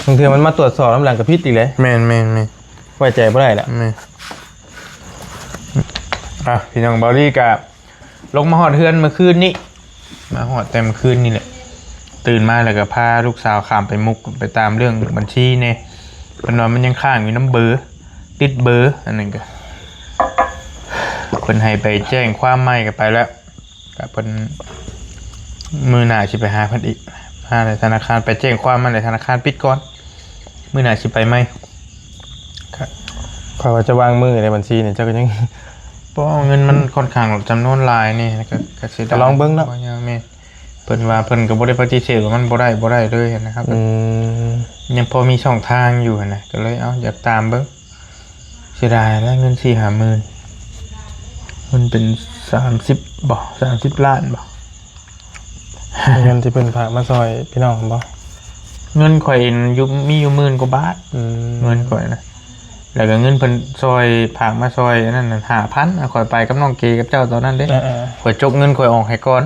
ບາງເທື່ອມັນມາຕວດສອບນຳຫຼັງກໍຜິດອີກເດ້. ແມ່ນໆໆ ໄວ້ໃຈບໍ່ໄດ້ລະ. ແມ່ນ. ອ່ະ ພີ່ນ້ອງ ເບົາລີກະລົງມາຮອດເຮືອນມື້ຄືນນີ້ ມາຮອດແຕ່ມື້ຄືນນີ້ແຫຼະ ຕື່ນມາແລ້ວກໍພາລູກສາວຂ້າມໄປມຸກ ໄປຕາມເລື່ອງບັນຊີແດ່ ເພິ່ນວ່າມັນຍັງຄ້າງຢູ່ນຳເບີ ຕິດເບີ ອັນນັ້ນກໍ ເພິ່ນໃຫ້ໄປແຈ້ງຄວາມໃໝ່ກໍໄປແລ້ວ ກໍເພິ່ນ ມື້ໜ້າຊິໄປຫາເພິ່ນອີກ ຫາໃນທະນາຄານ ໄປແຈ້ງຄວາມມາໃນທະນາຄານປິດກ່ອນ ມື້ໜ້າຊິໄປໃໝ່. ຂ້ອຍວ່າຈະວາງມືໃນບັນຊີນີ້ ເຈົ້າກໍຍັງ ບໍ່ ເງິນມັນຂ້ອນຂ້າງຈຳນວນຫຼາຍນີ້ ກໍ ກໍເສຍດາຍ ກໍລອງເບິ່ງເນາະ. ບໍ່ຍາກ ແມ່ນ ເພິ່ນວ່າເພິ່ນກໍບໍ່ໄດ້ປະຕິເສດວ່າມັນບໍ່ໄດ້ ບໍ່ໄດ້ເລີຍຫັ້ນນະຄັບ. ອືມ ຍັງພໍມີຊ່ອງທາງຢູ່ຫັ້ນນະ ກໍເລີຍ ເອົ້າ ຢາກຕາມເບິ່ງ ເສຍດາຍແຫຼະ ເງິນສີ່ຫ້າໝື່ນ ມັນເປັນສາມສິບບໍ ສາມສິບລ້ານບໍ ເງິນທີ່ເພິ່ນຝາກມາຊ່ອຍພີ່ນ້ອງບໍ? ເງິນຂ້ອຍຢູ່ ມີຢູ່ໝື່ນກວ່າບາດ. ອືມ ເງິນຂ້ອຍນະ ແລ້ວກໍເງິນເພິ່ນຊ່ອຍ ຝາກມາຊ່ອຍອັນນັ້ນຫ້າພັນ ຂ້ອຍໄປກັບນ້ອງເກກັບເຈົ້າຕອນນັ້ນເດ້. ເອີໆ ຂ້ອຍຈົກເງິນຂ້ອຍອອກໃຫ້ກ່ອນ.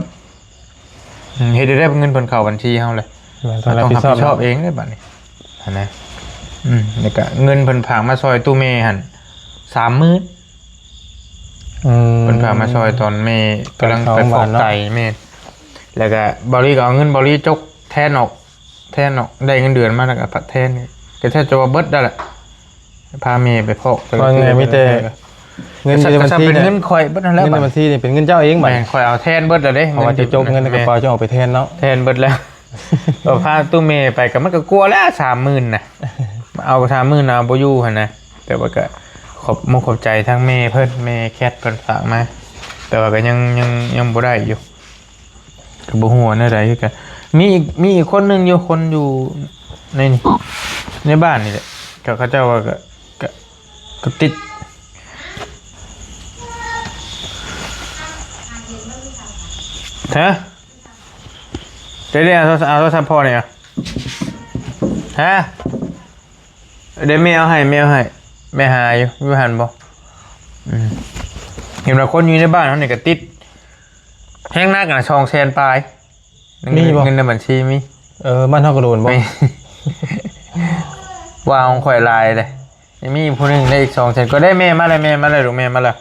ອືມ ເຮັດໄດ້ ເງິນເພິ່ນເຂົ້າບັນຊີເຮົາເລີຍ ຕ້ອງຮັບຜິດຊອບເອງເດ້ບັດນີ້ຫັ້ນນະ. ອືມ ແລ້ວກະເງິນເພິ່ນຝາກມາຊ່ອຍຕູ້ແມ່ຫັ້ນສາມໝື່ນ. ອືມ ເພິ່ນຝາກມາຊ່ອຍຕອນແມ່ກຳລັງໄປຟອກໄຕ. ແມ່ນ ແລ້ວກະເບົາລີກໍເອົາເງິນເບົາລີຈົກແທນອອກ ແທນອອກ ໄດ້ເງິນເດືອນມາແລ້ວກໍພັດແທນ ກໍແທບຈະວ່າເບິດແລ້ວແຫຼະ. ພາແມ່ໄປພອກ ວ່າໄງ ມີແຕ່ເງິນຢູ່ໃນບັນຊີ ເປັນເງິນຂ້ອຍເບິດຫັ້ນແຫຼະ. ເງິນໃນບັນຊີນີ້ເປັນເງິນເຈົ້າເອງບັດ ແມ່ນ ຂ້ອຍເອົາແທນເບິດແລ້ວເດ້ ເພາະວ່າຈະຈົກເງິນໃນກະເປົາ ຈະອອກໄປແທນເນາະ. ແທນເບິດແລ້ວ ກໍພາຕູ້ແມ່ໄປ ກໍມັນກໍກວ່າແລ້ວສາມໝື່ນນະ ເອົາສາມໝື່ນເອົາບໍ່ຢູ່ຫັ້ນນະ. ແຕ່ວ່າກໍຂອບມຸກຂອບໃຈທາງແມ່ເພິ່ນ ແມ່ແຄດເພິ່ນຝາກມາ ແຕ່ວ່າກໍຍັງ ຍັງ ຍັງບໍ່ໄດ້ຢູ່. ກໍບໍ່ຮູ້ວ່າແນວໃດຄືກັນ. ມີອີກ ມີອີກຄົນໜຶ່ງຢູ່ ຄົນຢູ່ໃນນີ້ ໃນບ້ານນີ້ແຫຼະ ກໍເຂົາເຈົ້າວ່າກໍ ກໍ ກໍຕິດ ຮະ ເດ ເດ ເອົາໂທລະສັບພໍ່ນີ້ ຮະ ເດ ແມ່ເອົາໃຫ້ ແມ່ເອົາໃຫ້ ແມ່ຫາຢູ່ ຢູ່ຫັ້ນບໍ່? ອືມ ເຫັນວ່າຄົນຢູ່ໃນບ້ານເຮົານີ້ກໍຕິດ ແຮງໜັກນະ ສອງແສນປາຍ. ມີບໍ່? ເງິນໃນບັນຊີມີ. ເອີ ບ້ານເຮົາກໍໂດນບໍ່? ມີ ວ່າຂອງຂ້ອຍຫຼາຍເດ້. ຍັງມີຜູ້ໜຶ່ງໄດ້ອີກສອງແສນ ກໍໄດ້. ແມ່ມາແລ້ວ ແມ່ມາແລ້ວ ລູກແມ່ມາແລ້ວ.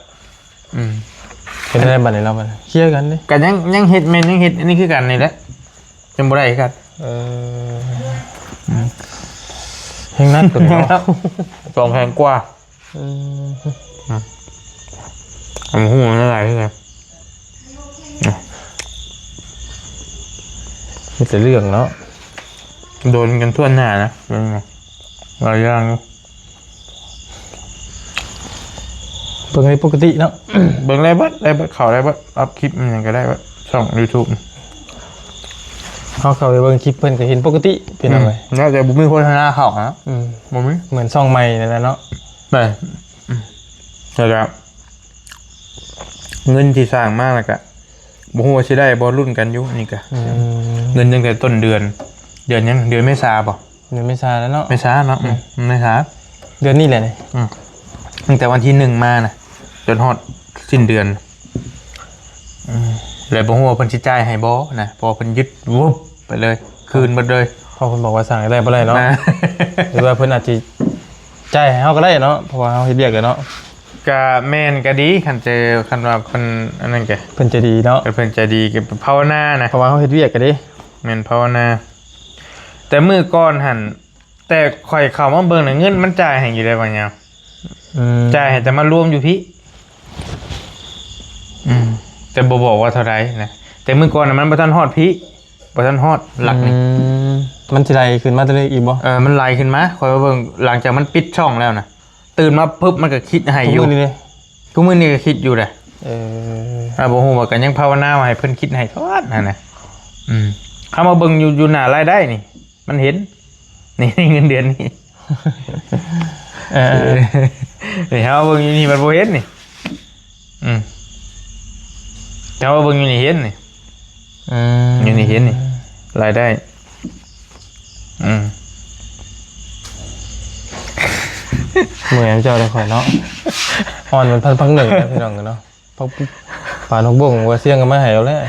ອືມ ເປັນໄດ້ບັດນີ້ລາວ ບັດນີ້ເຄຍກັນເດ້. ກໍຍັງ ຍັງເຮັດ ແມ່ນຍັງເຮັດອັນນີ້ຄືກັນນີ້ແຫຼະ ຍັງບໍ່ໄດ້ຄືກັນ. ເອີ ອືມ ແຮງໜັກຕົວນີ້ເນາະ ສອງແສນກວ່າ. ອືມ ອືມ ບໍ່ຮູ້ແນວໃດຄືກັນ ມີແຕ່ເລື່ອງເນາະ ໂດນກັນທົ່ວໜ້ານະ ເບິ່ງນະ ຫຼາຍຢ່າງຢູ່. ເບິ່ງໃນປົກກະຕິເນາະ ເບິ່ງໄດ້ເບິດ ໄດ້ເບິດ ເຂົ້າໄດ້ເບິດ ອັບຄລິບຫຍັງກໍໄດ້ເບິດ ຊ່ອງຢູທູບ. ເຮົາເຂົ້າໄປເບິ່ງຄລິບເພິ່ນກໍເຫັນປົກກະຕິ ເປັນຫຍັງ ອືມ ແລ້ວແຕ່ບໍ່ມີໂຄສະນາເຂົ້ານະ. ອືມ ບໍ່ມີ ເໝືອນຊ່ອງໃໝ່ນັ້ນແຫຼະເນາະ. ແມ່ນ ອືມ ແລ້ວກໍເງິນທີ່ສ້າງມາ ແລ້ວກໍບໍ່ຮູ້ວ່າຊິໄດ້ບໍ່ ລຸ້ນກັນຢູ່. ອັນນີ້ກໍ ອືມ ເງິນຍັງແຕ່ຕົ້ນເດືອນ ເດືອນຫຍັງ ເດືອນເມສາບໍ່? ເດືອນເມສາແລ້ວເນາະ ເມສາເນາະ. ອືມ ອືມ ເມສາ ເດືອນນີ້ແຫຼະນີ້. ອືມ ຕັ້ງແຕ່ວັນທີໜຶ່ງມານະ ຈົນຮອດສິ້ນເດືອນ. ອືມ ແລ້ວບໍ່ຮູ້ວ່າເພິ່ນຊິຈ່າຍໃຫ້ບໍ່ນະ ເພາະວ່າເພິ່ນຍຶດວຸບໄປເລີຍ ຄືນໝົດເລີຍ. ເພາະເພິ່ນບອກວ່າສ້າງໄດ້ບໍ່ໄດ້ເນາະ ນະ ຫຼືວ່າເພິ່ນອາດຊິຈ່າຍໃຫ້ເຮົາກໍໄດ້ເນາະ ເພາະວ່າເຮົາເຮັດວຽກແລ້ວເນາະ. ກະແມ່ນກະດີ ຄັນເຈີ ຄັນວ່າເພິ່ນອັນນັ້ນກະ ເພິ່ນໃຈດີເນາະ ເພິ່ນໃຈດີ ກະພາວະນານະ ເພາະວ່າເຮົາເຮັດວຽກກະເດ້. ແມ່ນ ພາວະນາ. ແຕ່ມື້ກ່ອນຫັ້ນ ແຕ່ຂ້ອຍເຂົ້າມາເບິ່ງນະ ເງິນມັນຈ່າຍໃຫ້ຢູ່ໃດບາງຢ່າງ. ອືມ ຈ່າຍໃຫ້ແຕ່ມາລວມຢູ່ພີ້. ອືມ ແຕ່ບໍ່ບອກວ່າເທົ່າໃດນະ ແຕ່ມື້ກ່ອນນະ ມັນບໍ່ທັນຮອດພີ້ ບໍ່ທັນຮອດຫຼັກນີ້. ອືມ ມັນຊິໄຫຼຂຶ້ນມາເລື້ອຍອີກບໍ່? ເອີ ມັນໄຫຼຂຶ້ນມາ ຂ້ອຍມາເບິ່ງ ຫຼັງຈາກມັນປິດຊ່ອງແລ້ວນະ ຕື່ນມາປຶບ ມັນກໍຄິດໃຫ້ຢູ່. ທຸກມື້ນີ້ເດ້? ທຸກມື້ນີ້ກໍຄິດຢູ່ເດ້. ເອີ ອ່າ ບໍ່ຮູ້ວ່າ ກໍຍັງພາວະນາວ່າໃຫ້ເພິ່ນຄິດໃຫ້ທອດຫັ້ນນະ. ອືມ ເຮົາມາເບິ່ງຢູ່ ຢູ່ໜ້າລາຍໄດ້ນີ້ ມັນເຫັນ ນີ້ ເງິນເດືອນນີ້. ເອີ ນີ້ ເຮົາເບິ່ງຢູ່ນີ້ມັນບໍ່ເຫັນນີ້. ອືມ ເຈົ້າເບິ່ງຢູ່ນີ້ເຫັນນີ້. ອືມ ຢູ່ນີ້ເຫັນນີ້ ລາຍໄດ້ ອືມ ເມື່ອຍນຳເຈົ້າເດ້ຂ້ອຍເນາະ ອ່ອນເປັນພັນພັກໜຶ່ງນະ ພີ່ນ້ອງເນາະ ພັກ ປານກບົ້ງວ່າສຽງກໍມາໃຫ້ເອົາແລ້ວ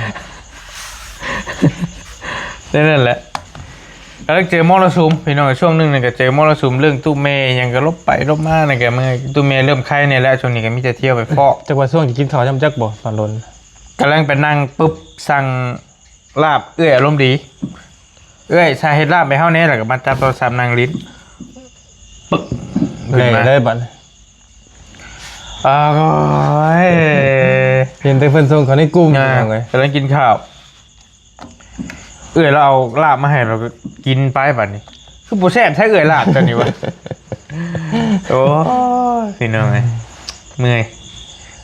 ແນວນັ້ນແຫຼະ ກຳລັງເຈີມໍລະສຸມ ພີ່ນ້ອງ ຊ່ວງໜຶ່ງນີ້ກໍເຈີມໍລະສຸມເລື່ອງຕູ້ແມ່ຫຍັງ ກໍຫຼົບໄປຫຼົບມາ ນັ້ນກໍເມື່ອຍ ຕູ້ແມ່ເລີ່ມໄຄແດ່ແລ້ວ ຊ່ວງນີ້ກໍມີແຕ່ທ່ຽວໄປເຟາະ ຈັກວ່າຊ່ວງຊິກິນເຂົ້າຍາມຈັກບໍ່ ຕອນດົນ ກຳລັງໄປນັ່ງປຶບ ສັ່ງລາບ ເອື້ອຍອາລົມດີ ເອື້ອຍ ສາເຮັດລາບໃຫ້ເຮົາແດ່ ແລ້ວກໍມາຈັບໂທລະສັບນັ່ງຫຼິ້ນ ປຶກ ແລ່ເລີຍບັດ ໂອ້ຍ ເຫັນແຕ່ເພິ່ນສົ່ງເຂົ້າໃນກຸ່ມ ອ່າ ພີ່ນ້ອງເອີຍ ກຳລັງກິນຂ້າວ ເອື້ອຍລາວເອົາລາບມາໃຫ້ ລາວກໍກິນໄປບັດນີ້ ຄືບໍ່ແຊບແທ້ເອື້ອຍລາບເຈົ້ານີ້ວະ ໂອ້ຍ ພີ່ນ້ອງເອີຍ ເມື່ອຍ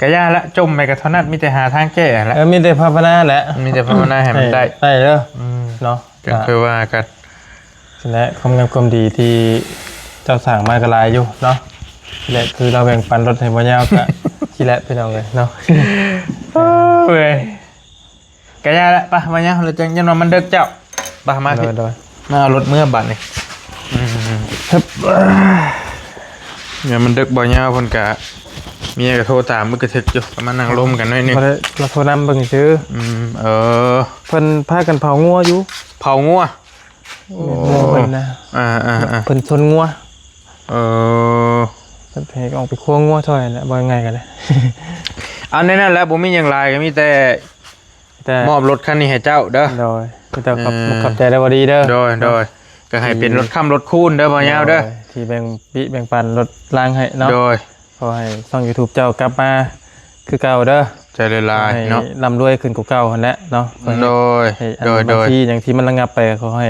ກະຢ່າລະ ຈົ່ມໄປກໍເທົ່ານັ້ນ ມີແຕ່ຫາທາງແກ້ລະ ເອີ ມີແຕ່ພາວະນາແຫຼະ ມີແຕ່ພາວະນາໃຫ້ມັນໄດ້ ໄດ້ເດີ ອືມ ເນາະ ຈັ່ງຄ່ອຍວ່າກັນ ຊີ້ແຫຼະ ຄວາມງາມຄວາມດີທີ່ເຈົ້າສ້າງມາກໍຫຼາຍຢູ່ເນາະ ຊີ້ແຫຼະ ຄືລາວແບ່ງປັນລົດໃຫ້ບໍ່ຍາວກໍ ຊີ້ແຫຼະ ພີ່ນ້ອງເອີຍເນາະ ເອີຍ ກະຢ່າລະ ໄປ ມາຍັງ ແລ້ວຈັ່ງ ຢ້ານວ່າມັນເດິກເຈົ້າ ໄປ ມາ ໂດຍ ໂດຍ ມາເອົາລົດເມືອບາດນີ້ ອືມ ຮຶບ ຢ້ານມັນເດິກ ບໍ່ຍາວເພິ່ນກະ ເມຍກະໂທຕາມ ບຶກກະທຶກຢູ່ ກໍມານັ່ງລົມກັນໜ້ອຍໜຶ່ງ ບໍ່ໄດ້ ລາວໂທນຳເບິ່ງຊື່ ອືມ ເອີ ເພິ່ນພາກັນເຜົາງົວຢູ່ ເຜົາງົວ ໂອ້ ແມ່ນເພິ່ນນະ ອ່າໆໆ ເພິ່ນຊົນງົວ ເອີ ເພິ່ນໃຫ້ອອກໄປຄົວງົວຊ່ອຍແຫຼະ ເວົ້າງ່າຍໆກໍໄດ້ ເອົາແນວນັ້ນແຫຼະ ບໍ່ມີຫຍັງຫຼາຍ ກໍມີແຕ່ ແຕ່ ມອບລົດຄັນນີ້ໃຫ້ເຈົ້າເດີ ໂດຍ ມີແຕ່ຂອບ ເອີ ຂອບໃຈເດີ ບໍ່ດີເດີ ໂດຍ ໂດຍ ກໍໃຫ້ເປັນລົດຄ້ຳລົດຄູນເດີ ບໍ່ຍາວເດີ ໂດຍ ທີ່ແບ່ງປິແບ່ງປັນລົດລາງໃຫ້ເນາະ ໂດຍ ຂໍໃຫ້ຊ່ອງຢູທູບເຈົ້າກັບມາຄືເກົ່າເດີ ໃຈຫຼາຍໆ ໃຫ້ເນາະ ລ່ຳລວຍຂຶ້ນກວ່າເກົ່າຫັ້ນແຫຼະເນາະ ໂດຍ ໃຫ້ອັນ ໂດຍ ບັນຊີຫຍັງທີ່ມັນລະງັບໄປ ຂໍໃຫ້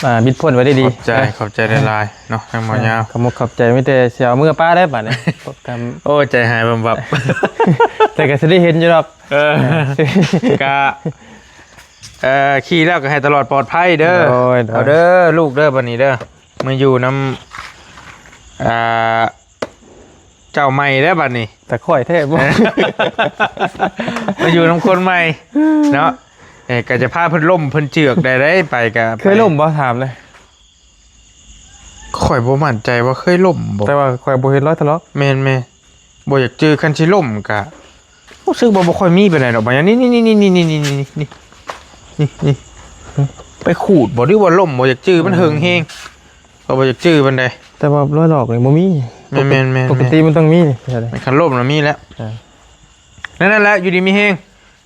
ອ່າ ບິດພົ້ນໄວ້ໄດ້ດີ ຂອບໃຈ ເນາະ ຂອບໃຈຫຼາຍໆ ເນາະ ທາງໝໍຍາວ ອ່າ ຂອບມຸກຂອບໃຈ ມີແຕ່ຊິເອົາເມືອປະໄດ້ບາດນີ້ ໂອ້ຍ ໃຈຫາຍວັບໆ ແຕ່ກໍຊິໄດ້ເຫັນຢູ່ດອກ ເອີ ກະ ເອີ ຂີ່ແລ້ວກໍໃຫ້ຕະຫຼອດປອດໄພເດີ ໂດຍ ໂດຍ ເອົາເດີ ລູກເດີ ບາດນີ້ເດີ ມາຢູ່ນຳ ອ່າ ເຈົ້າໃໝ່ແລ້ວບາດນີ້ ແຕ່ຂ້ອຍແທ້ບໍ່ ມາຢູ່ນຳຄົນໃໝ່ເນາະ ເອີ ກໍຈະພາເພິ່ນລົ້ມເພິ່ນເຈືອກໄດ້ ໄດ້ໄປກໍ ເຄີຍລົ້ມບໍ່ ຖາມເລີຍ ຂ້ອຍບໍ່ໝັ້ນໃຈວ່າເຄີຍລົ້ມບໍ່ ແຕ່ວ່າຂ້ອຍບໍ່ເຫັນຮອຍຖະລອກ ແມ່ນໆ ບໍ່ຢາກຈື່ ຄັນຊິລົ້ມກະ ຮູ້ສຶກວ່າບໍ່ຄ່ອຍມີປານໃດດອກ ບາດນີ້ ນີ້ໆ ໄປຂູດບໍ່ ຫຼືວ່າລົ້ມບໍ່ຢາກຈື່ ມັນເຫິງແຮງ ກໍບໍ່ຢາກຈື່ປານໃດ ແຕ່ວ່າລອຍຫຼອກນີ້ບໍ່ມີ ແມ່ນໆໆໆ ປົກກະຕິມັນຕ້ອງມີ ແມ່ນ ຄັນລົ້ມລະມີແລ້ວ ເອີ ນັ້ນແຫຼະ ຢູ່ດີມີແຮງ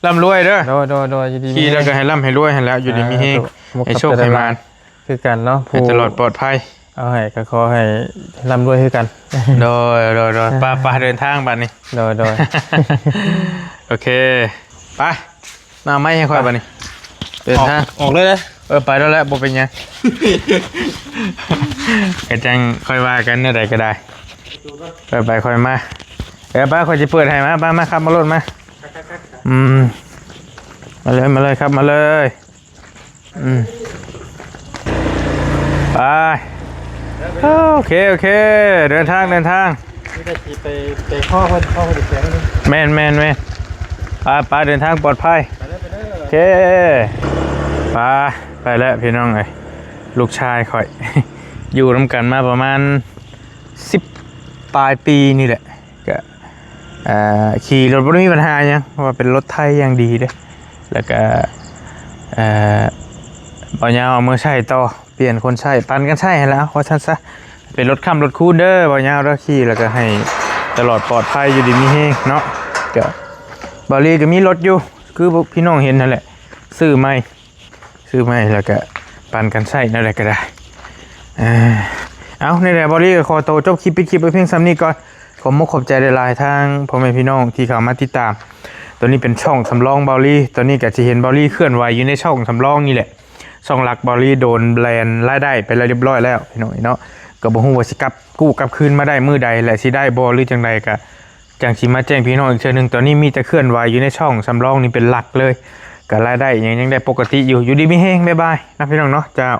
ລ່ຳລວຍເດີ ໂດຍ ໂດຍ ໂດຍ ຢູ່ດີມີແຮງ ຂີ່ແລ້ວກໍໃຫ້ລ່ຳໃຫ້ລວຍຫັ້ນແຫຼະ ຢູ່ດີມີແຮງ ໃຫ້ໂຊກໃຫ້ໝານ ຄືກັນເນາະ ໃຫ້ຕະຫຼອດປອດໄພ ເອົາໃຫ້ກໍຂໍໃຫ້ລ່ຳລວຍຄືກັນ ໂດຍ ໂດຍ ໂດຍ ອ່າ ໄປ ໄປ ເດີນທາງບາດນີ້ ໂດຍ ໂດຍ ໂອເຄ ໄປ ມາເອົາໄມ້ໃຫ້ຂ້ອຍບາດນີ້ ເດີນທາງ ອອກ ອອກເລີຍເດີ ເອີ ໄປແລ້ວແຫຼະ ບໍ່ເປັນຫຍັງ ກໍຈັ່ງຄ່ອຍວ່າກັນແນວໃດກໍໄດ້ ເອີ ໄປ ຄ່ອຍມາ ເອີ ໄປ ຂ້ອຍຊິເປີດໃຫ້ ມາ ມາ ມາ ຂັບມາໂລດມາ ອືມ ມາເລີຍ ມາເລີຍ ຂັບມາເລີຍ ອືມ ໄປ ໂອເຄ ໂອເຄ ເດີນທາງ ເດີນທາງ ມີແຕ່ຊິໄປ ໄປຂໍເພິ່ນ ຂໍເພິ່ນແຂວງໜຶ່ງ ແມ່ນ ແມ່ນ ແມ່ນ ໄປ ໄປ ເດີນທາງປອດໄພ ໄປເດີ ໄປເດີ ໂອເຄ ໄປ ໄປແລ້ວພີ່ນ້ອງເອີຍ ລູກຊາຍຂ້ອຍ ຢູ່ນຳກັນມາປະມານສິບປາຍປີນີ້ແຫຼະ ກະ ເອີ ຂີ່ລົດບໍ່ໄດ້ມີບັນຫາຫຍັງ ເພາະວ່າເປັນລົດໄທຢ່າງດີເດ້ ແລ້ວກະ ເອີ ບ່າວຍາວເອົາມາໃຊ້ຕໍ່ ປ່ຽນຄົນໃຊ້ ປັ່ນກັນໃຊ້ຫັ້ນແຫຼະ ເອົາ ວ່າຊັ້ນຊະ ເປັນລົດຄ້ຳລົດຄູນເດີ ບ່າວຍາວເດີ ຂີ່ແລ້ວກະໃຫ້ຕະຫຼອດປອດໄພ ຢູ່ດີມີແຮງເນາະ ກະ ບ່າວລີກະມີລົດຢູ່ ຄືພວກພີ່ນ້ອງເຫັນຫັ້ນແຫຼະ ຊື້ໃໝ່ ຊື້ໃໝ່ແລ້ວກະປັ່ນກັນໃຊ້ແນວໃດກໍໄດ້ ເອີ ເອົາ ນີ້ແຫຼະ ບ່າວລີກໍຂໍໂຕຈົບຄລິບ ປິດຄລິບໄວ້ພຽງສ່ຳນີ້ກ່ອນ ຂອບມຸກຂອບໃຈຫຼາຍໆ ທາງພໍ່ແມ່ພີ່ນ້ອງທີ່ເຂົ້າມາຕິດຕາມ ຕົວນີ້ເປັນຊ່ອງສຳລອງບ່າວລີ ຕົວນີ້ກໍຊິເຫັນບ່າວລີເຄື່ອນໄຫວຢູ່ໃນຊ່ອງສຳລອງນີ້ແຫຼະ ຊ່ອງຫຼັກບ່າວລີໂດນແບນລາຍໄດ້ໄປແລ້ວ ຮຽບຮ້ອຍແລ້ວ ພີ່ນ້ອງເອີຍເນາະ ກໍບໍ່ຮູ້ວ່າຊິກັບກູ້ກັບຄືນມາໄດ້ມື້ໃດ ແລະ ຊິໄດ້ບໍ່ ຫຼື ຈັ່ງໃດ ກໍຈັ່ງຊິມາແຈ້ງພີ່ນ້ອງອີກເທື່ອໜຶ່ງ ຕອນນີ້ມີແຕ່ເຄື່ອນໄຫວຢູ່ໃນຊ່ອງສຳລອງນີ້ເປັນຫຼັກເລີຍ ກໍລາຍໄດ້ຫຍັງຍັງໄດ້ປົກກະຕິຢູ່ ຢູ່ດີມີແຮງ ບາຍບາຍນະ ພີ່ນ້ອງເນາະ ເຈົ້າ.